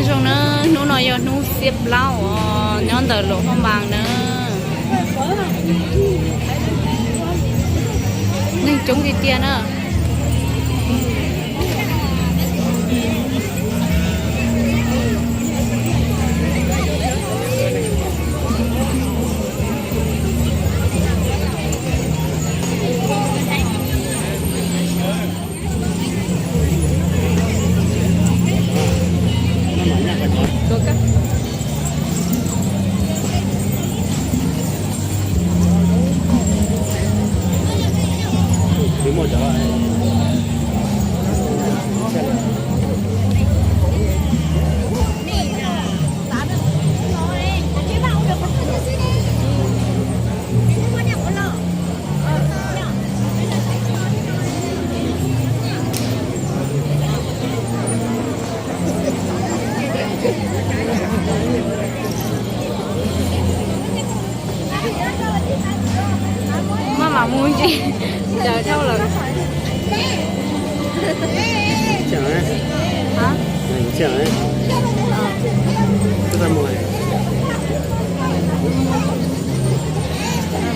Zoo na, hnub no yog hnub xiab plaub os, nyob ntawm Luam Phaj Npas na. Neeg coob tiag tiag na. Maj mam mus ntsis, ncaws dhau lawm.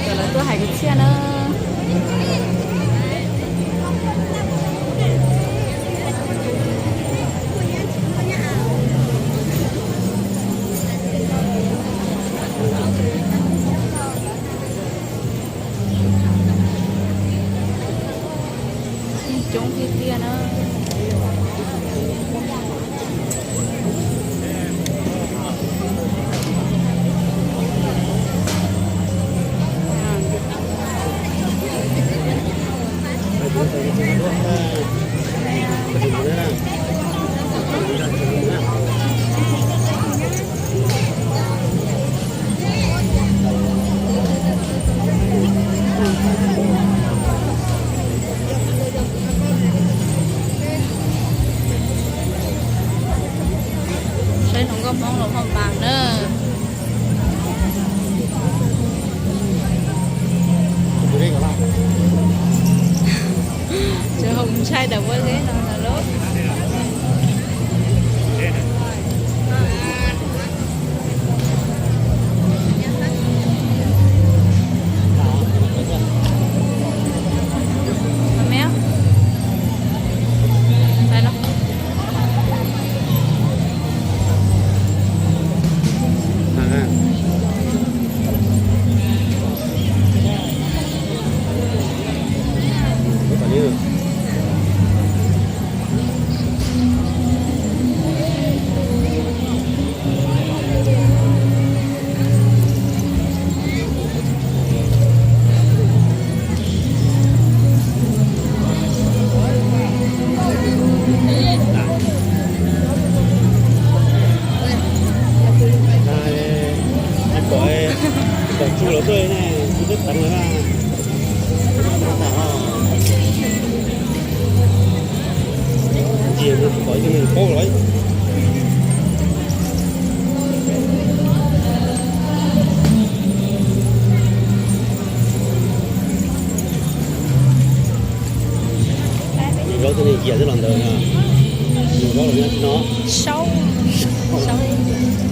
Cov lawv tuaj hais kwv txhiaj na. Coob tiag tiag na. Saib hluas nkauj Hmoob Luam Phaj Npas na. Tsis ntshai dam pob zeb no lawm. Pom, pom tsu los tuaj ne, tsu twb teev los na. Ntsia pom ib tug neeg paub los. Zaub tej neeg cia twb los ntawd no. Zaub los nyob no. Saub. Saub.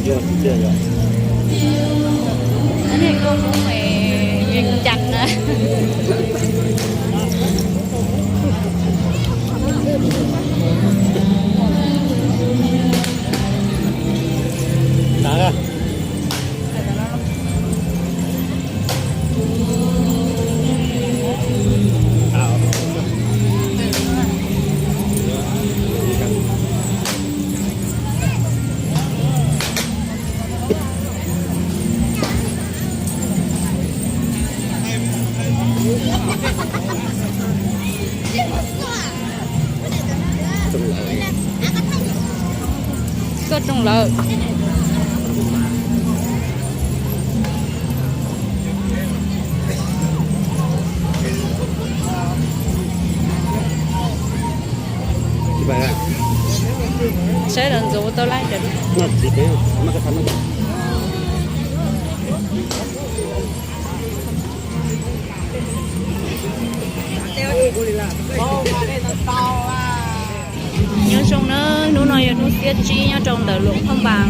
Yog tiag yog. Niag koob Hmoob Vias Cas na. Koj rooj lawm. Saib los ntxuav tau laib cov. Nyob zoo na, hnub no Yog hnub xiab tsib nyob rau ntawm Luam Phaj Npas.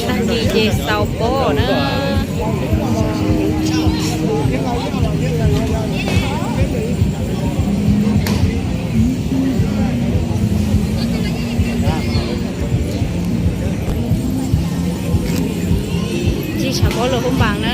Tag kis ces xaus pob na. Ncig tshav pob Luam Phaj Npas na.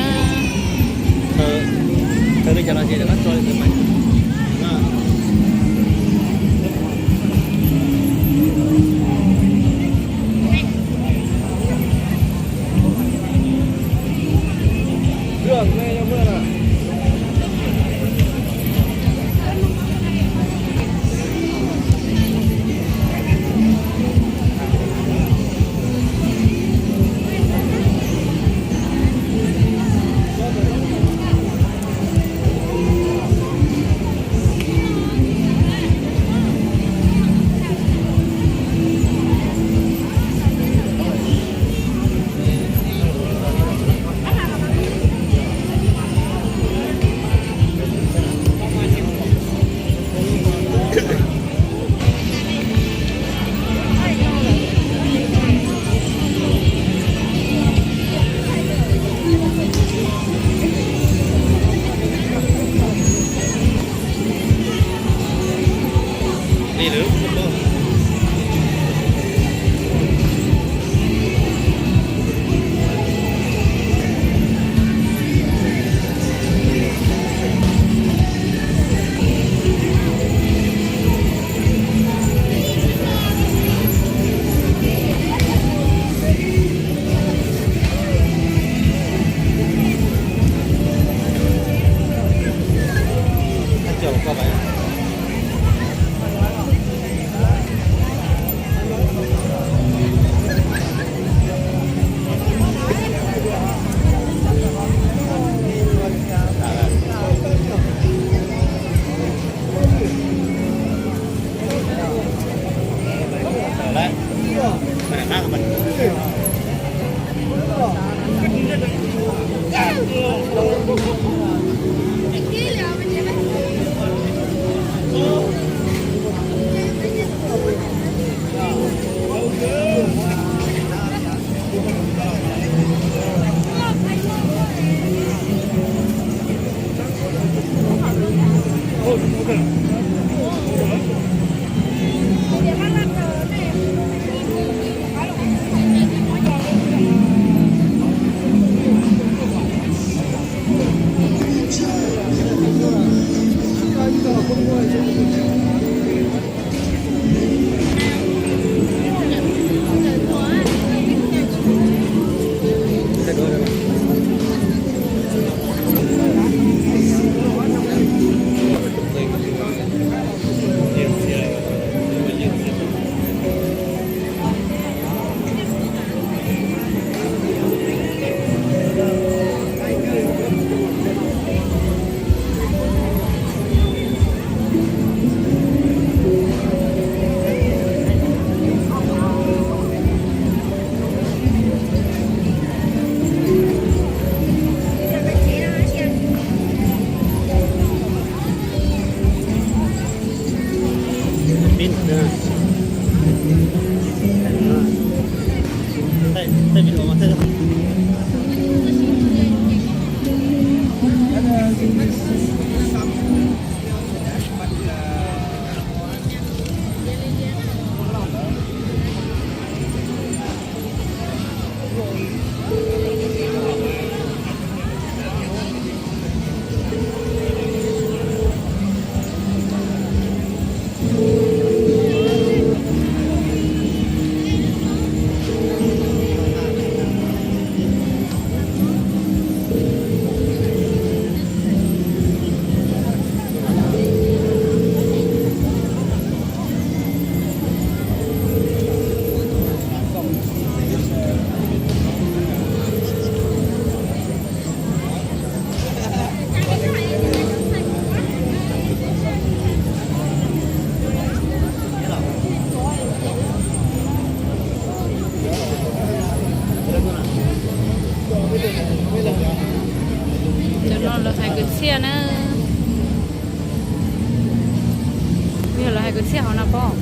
Kwv txhiaj hauv no pob.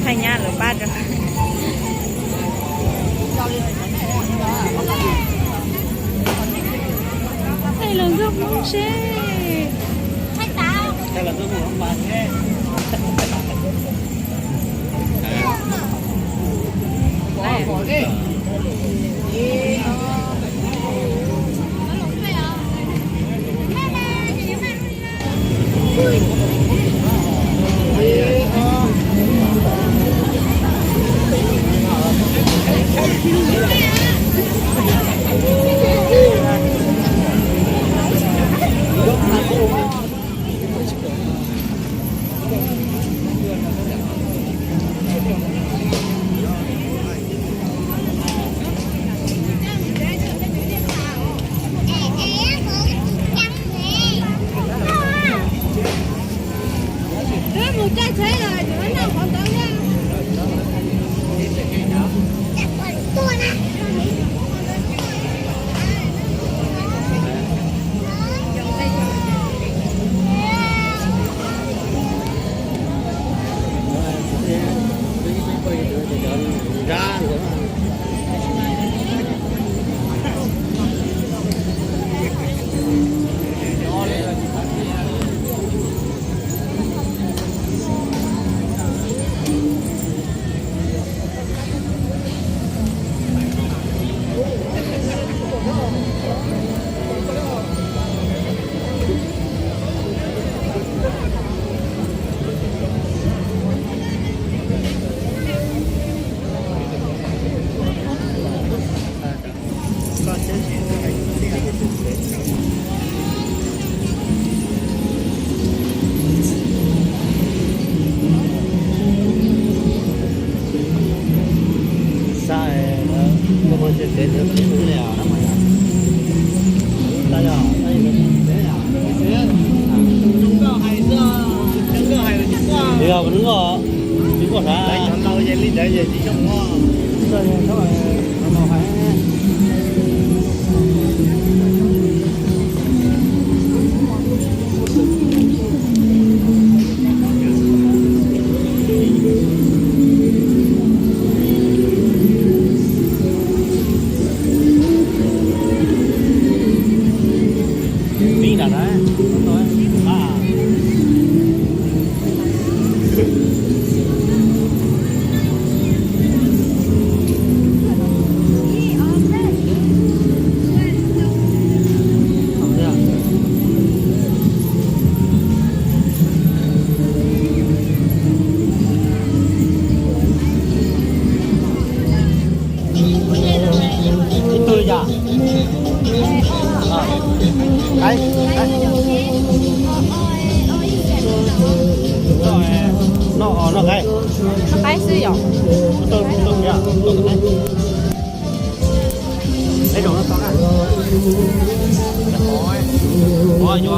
Thaij nyab lawv pab rau. Thaij los nkauj Hmoob seb. Ib tug li cas? Qaib, qaib. Noj, noj qaib. Noj qaib xwb yom. Ib zaug no tau na. Yuav ib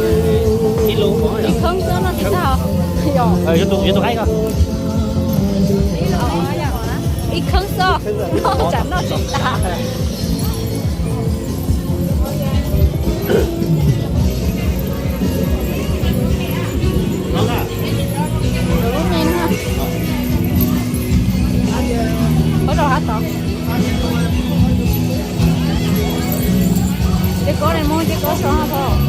lub, ib khab xwb noj tsis tag. Yuav tus qaib ko. Ib khab xwb noj tsam noj tsis tag. Ua rau hav tod. Ces koj li muab ces koj so hos.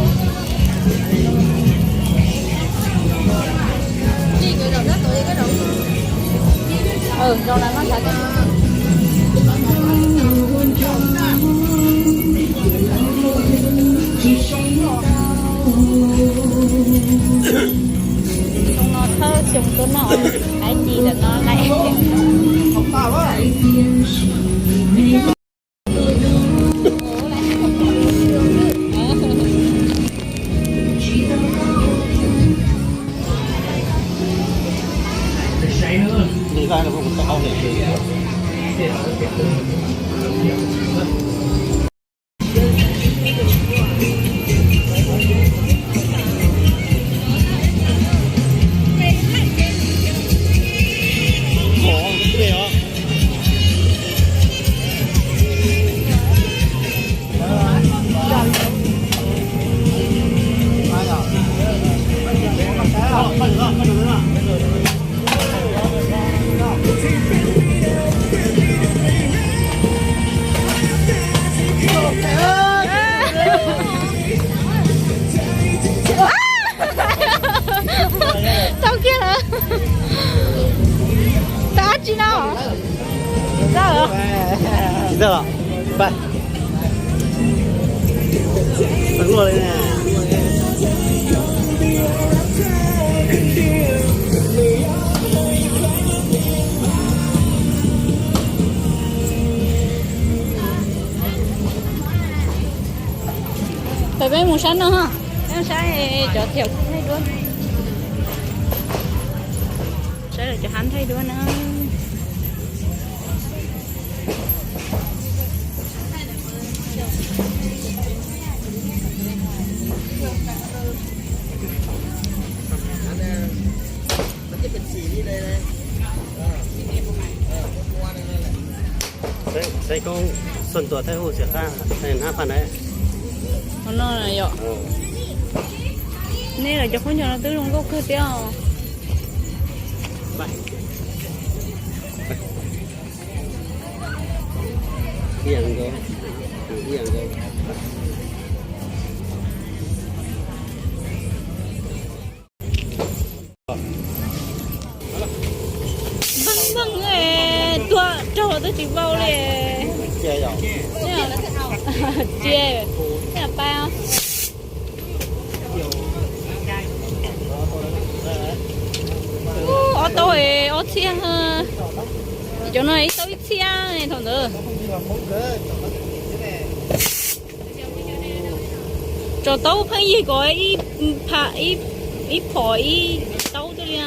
Xyoo no thawj xyoo tuaj noj qaib ci ntawm no lawm. Tau kiag lawm. Tau dab tsi no? Tsis txawj los? Pais. Peb mus sab no, peb mus saib cov thiam nthaij duab, saib lawv cov hab nthaij duab na. Xaiv koob xuam tuam thaij huj xiam qab, hnab qhov ntawd. Qhov no yom. Nej lawv cov khaub ncaws no twb zoo nkauj kawg thiab os. Npaj npaj, tuag raug twb tsis vau li. Cia, nej pais. Ob tau ob txhiab, cov no ib tau ib txhiab thaum ntawd. Tso taub pheej yig kom ib phom ib taub twb li.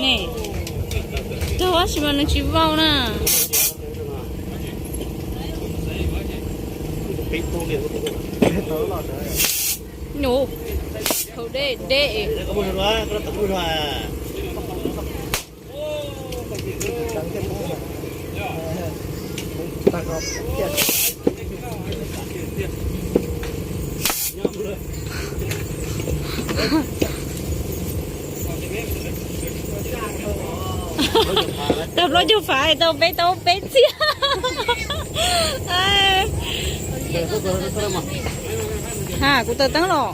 Ne, raug tab sis mas nws tsis vau na. Nyuj, deb deb. Tau plaub caug fav, tau peb, tau peb txhiab. Ha, kuv taws teeb los.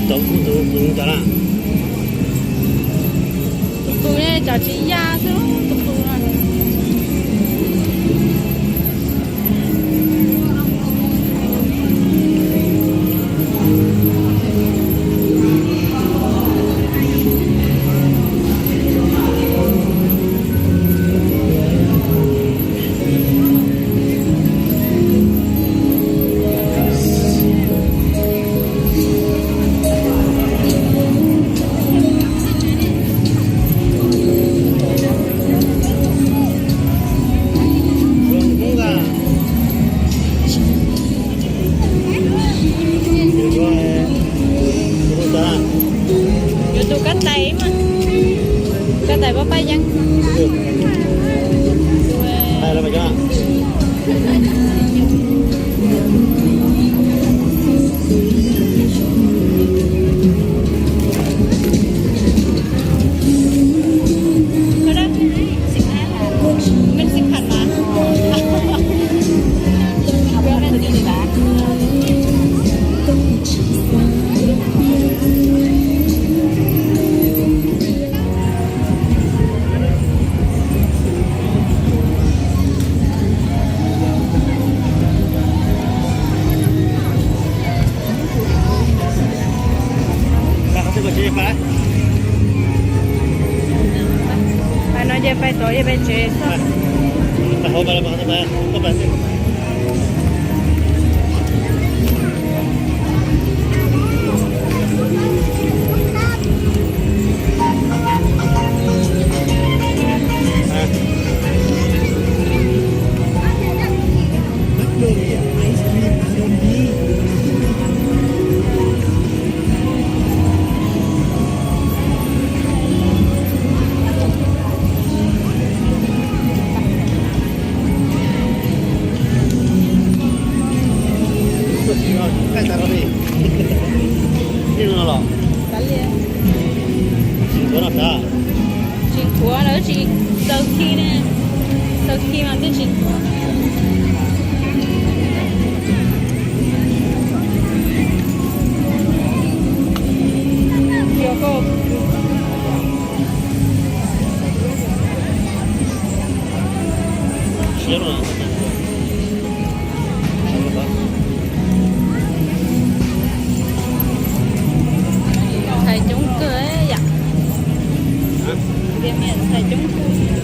Tus qw no los mus qab na. Tus qw, tus qw no cov tsis ya xwb, tus qw no. Yuav tus kab tais mas, kab tais pab pab yeeb. Pais no ces pais tod ces pais tsev xwb. Tsis nthuav no, tsis nthuav lawv tsis xaws khi ne, xaws khi mas twb tsis nthuav. Ntxhais coob kawg yam, ntxhais coob kawg.